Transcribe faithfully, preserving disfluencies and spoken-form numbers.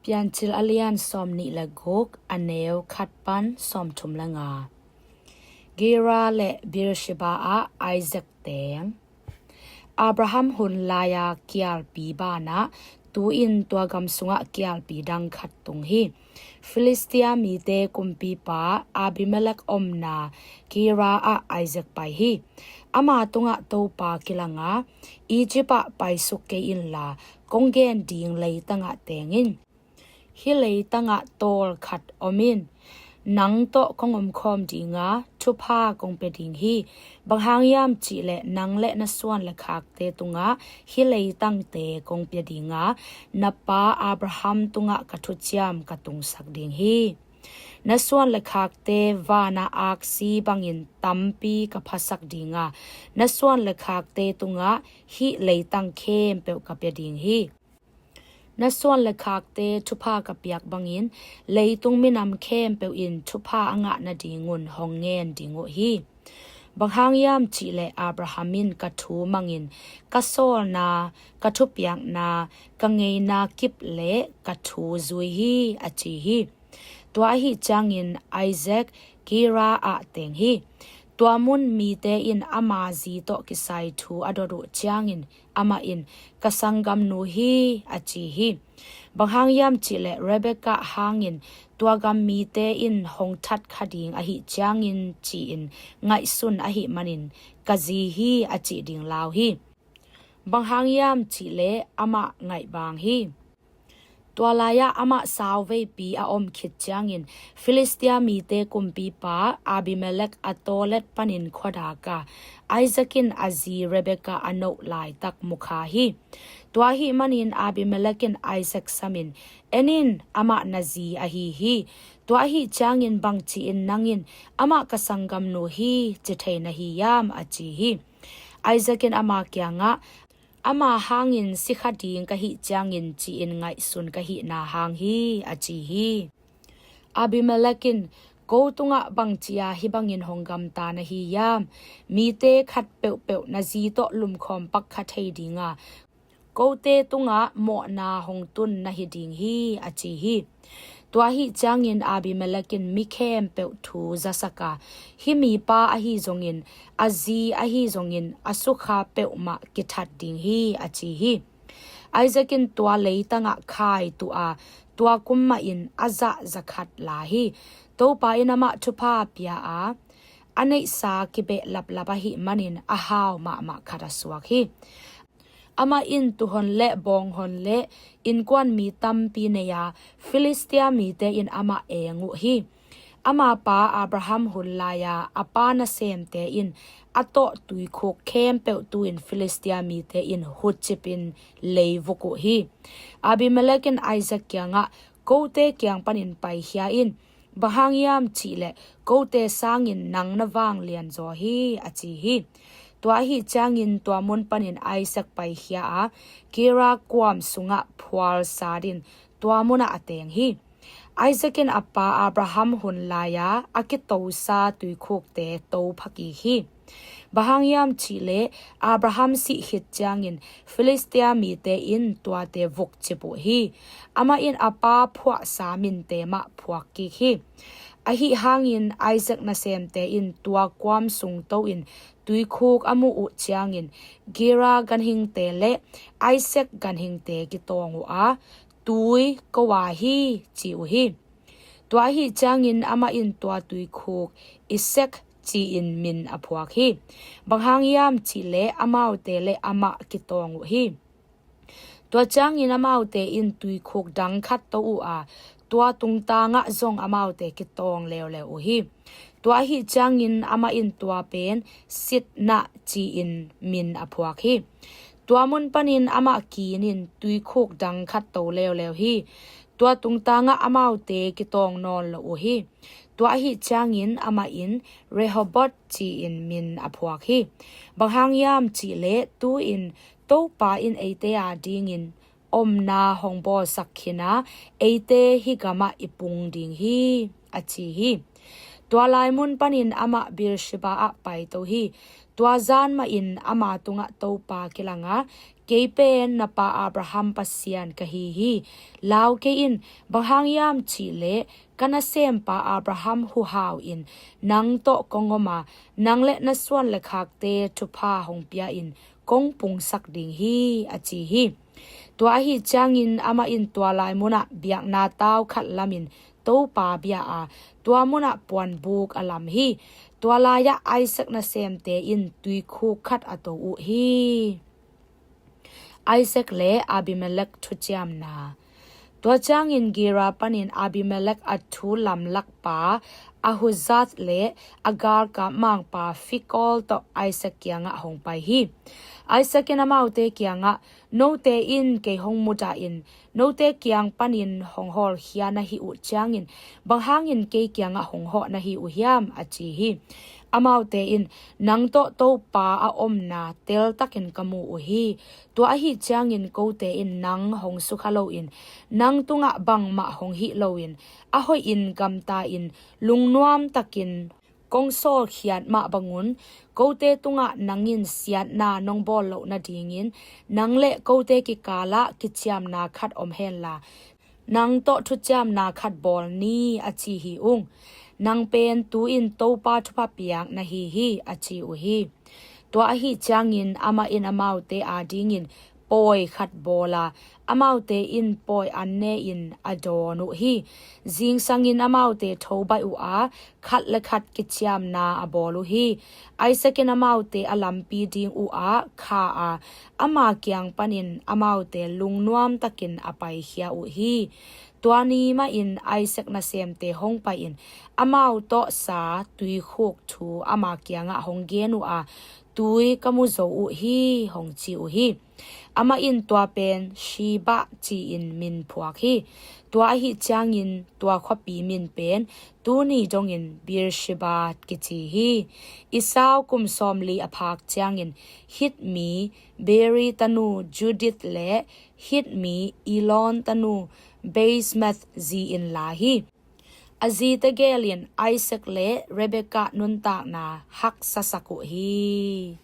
Piancil a lian sawmnih le guk, a neu khat pan sawmthum le nga. Gerar le Beersheba ah Isaac teng. Abraham hun lai-a kialpi banah tu-in tua gam sungah kialpi dang khat tung hi. Filistia mite kumpipa Abimelek omna Gerar ah Isaac pai hi. Ama tungah Topa kilanga, Egypt ah paisuk kei inla, kong gen ding leitangah teng in. Hih leitangah tawl khat om in. Nang tawh kong omkhawm dinga, thupha kong pia ding hi. Bang hang hiam cihleh nang le na suan le khakte tungah hih leitangte kong pia dinga, na pa Abraham tungah ka thuciam ka tungsak ding hi. Na suan le khakte vana aksi bangin tampi ka phasak dinga, na suan le khakte tungah hih leitang khempeuh ka pia ding hi. Na suan le khakte thupha ka piak bangin, leitung minam khempeuh in thupha a ngah nadingun hong ngen ding uh hi. Bang hang hiam cihleh Abraham in ka thu mangin, ka sawlna, ka thupiakna, ka ngeina kip le ka thu zui hi, a ci hi. Tua ahi ciangin Isaac Gerar ah teng hi. Tua mun mite in ama zi tawh kisai thu a dot uh ciangin, amah in, ka sanggamnu hi, a ci hi. Bang hang hiam cihleh Rebekah hangin tua gam mite in hong that kha ding ahi ciangin ci-in ngaihsun ahi manin, ka zi hi, a cih ding lau hi. Bang hang hiam cihleh amah ngaihbang hi. Tua lai-ah amah sauveipi a om khit ciangin Filistia mite kumpipa Abimelek a tawlet panin khuadak a, Isaac in a zi Rebekah a noh laitak mukha hi. Tua ahi manin Abimelek in Isaac samin, en in, amah na zi ahi hi. Tua ahi ciangin bangci-in nang in, amah ka sanggamnu hi, ci thei na hi hiam, a ci hi. Isaac in ama kiangah, ama hangin si kha ding ka hih ciangin ci-in ngaihsun ka hihna hang hi, a ci hi. Abimelek in, ko tungah bangci-a hih bangin hong gamta na hi hiam? Mite khat peuhpeuh na zi tawh lumkhawm pak kha thei dinga, kote tungah mawhna hong tun na hi ding hi, a ci hi. Tua ahi ciangin Abimelek in mi khempeuh thu zasak a, hih mipa ahi zongin, a zi ahi zongin, a sukha peuhmah kithat ding hi, a ci hi. Isaac in tua leitangah khai tuh a, tua kum mahin a zah zakhat la hi. Topa in amah thupha pia a, a neihsa kibeh laplap ahi manin a hau mahmah khat a suak hi. Amah in tuuhon le bawnghon le innkuan mi tampi nei a, Filistia mite in amah eng uh hi. Ama pa Abraham hun lai-a a pa nasemte in a tawh tuikhuk khempeuh tu-in Filistia mite in hucipin leivuk uh hi. Abimelek in Isaac kiangah, kote kiang panin paikhia in, bang hang hiam cihleh kote sangin nang na vanglian zaw hi, a ci hi. Tua ahi ciangin tua mun panin Isaac paikhia a, Gerar kuam sungah phual sat in tua munah a teng hi. Isaac in a pa Abraham hun lai-a a kitosa tuikhukte to phakik hi. Bang hang hiam cihleh Abraham sih khit ciangin Filistia mite in tuate vukcip uh hi. Amah in a pa phuahsa minte mah phuak kik hi. Ahi hangin Isaac nasemte in tua kuam sung to-in tuikhuk a muh uh ciangin Gerar ganhingte le Isaac ganhingte kitawng uh a, tui ko-a hi, ci uh hi. Tua ahi ciangin amah in tua tuikhuk Esek ci-in min a phuak hi. Bang hang hiam cihleh amaute le amah kitawng uh hi. Tua ciangin amaute in tuikhuk dang khat to uh a, tua tungtangah zong amaute kitawng leuleu uh hi. Tua ahi ciangin amah in tua pen Sitnah ci-in min a phuak hi. Tua mun panin amah kinin tuikhuk dang khat to leuleu hi. Tua tungtangah amaute kitawng nawn lo uh hi. Tua ahi ciangin amah in Rehoboth ci-in min a phuak hi. Bang hang hiam cihleh tu-in Topa in eite adingin omna hong bawlsak khin a, eite hih gamah i pung ding hi, a ci hi. Tua lai mun panin amah Beersheba ah paito hi. Tua zan mahin ama tungah Topa kilanga, Kei pen na pa Abraham Pasian ka hi hi. Lau kei in, bang hang hiam cih leh ka nasempa Abraham huhau in nang tawh kong om a, nang le na suan le khakte thupha hong pia in kong pungsak ding hi, a ci hi. Tua ahih ciangin amah in tua lai munah biakna tau khat lamin Topa bia a, tua munah puanbuk a lam hi. Tua lai-ah Isaac nasemte in tuikhuk khat a to uh hi. Isaac le Abimelek thuciamna. Tua ciangin Gerar panin Abimelek a thu lamlakpa Ahuzzath le a galkap mangpa Fikol tawh Isaac kiangah hong pai hi. Isaac in amaute kiangah, note in kei hong mudah in, note kiang panin hong hawlkhia na hih uh ciangin, bang hangin kei kiangah hong hawh na hi uh hiam, a ci hi. Amaute in, nang tawh Topa a omna teltakin ka mu uh hi. Tua ahih ciangin kote in nang hong sukha loin, nang tungah bangmah hong hih loin, a hoihin gamta-in, lungnuamtakin kong sawlkhiat mah bangun, kote tungah nang in siatna nong bawl loh nadingin, nang le kote kikalah kiciamna khat om henla, nang tawh thuciamna khat bawl ni, a ci hi ung. Nang pen tu-in Topa thupha piak na hi hi, a ci uh hi. Tua ahih ciangin amah in amaute adingin pawi khat bawl a, amaute in pawi an ne-in a dawn uh hi. Zingsangin amaute tho baih uh a, khat le khat kiciamna a bawl uh hi. Isaac in amaute a lampi ding uhah kha a, ama kiang panin amaute lungnuamtakin a paikhia uh hi. Tua ni mahin Isaac nasemte hong pai-in amau tawh sa tuikhuk thu ama kiangah hong gen uh a, tui ka mu zo uh hi, hong ci uh hi. Amah in tua pen Sheba ci-in min phuak hi. Tua ahih ciangin tua khuapi min pen tuni dongin Beersheba kici hi. Esau kum sawmli a phak ciangin Hit mi Beeri tanu Judith le Hit mi Elon tanu Basemath zi-in la hi. A zite gelin Isaac le Rebekah nuntakna haksasak uh hi.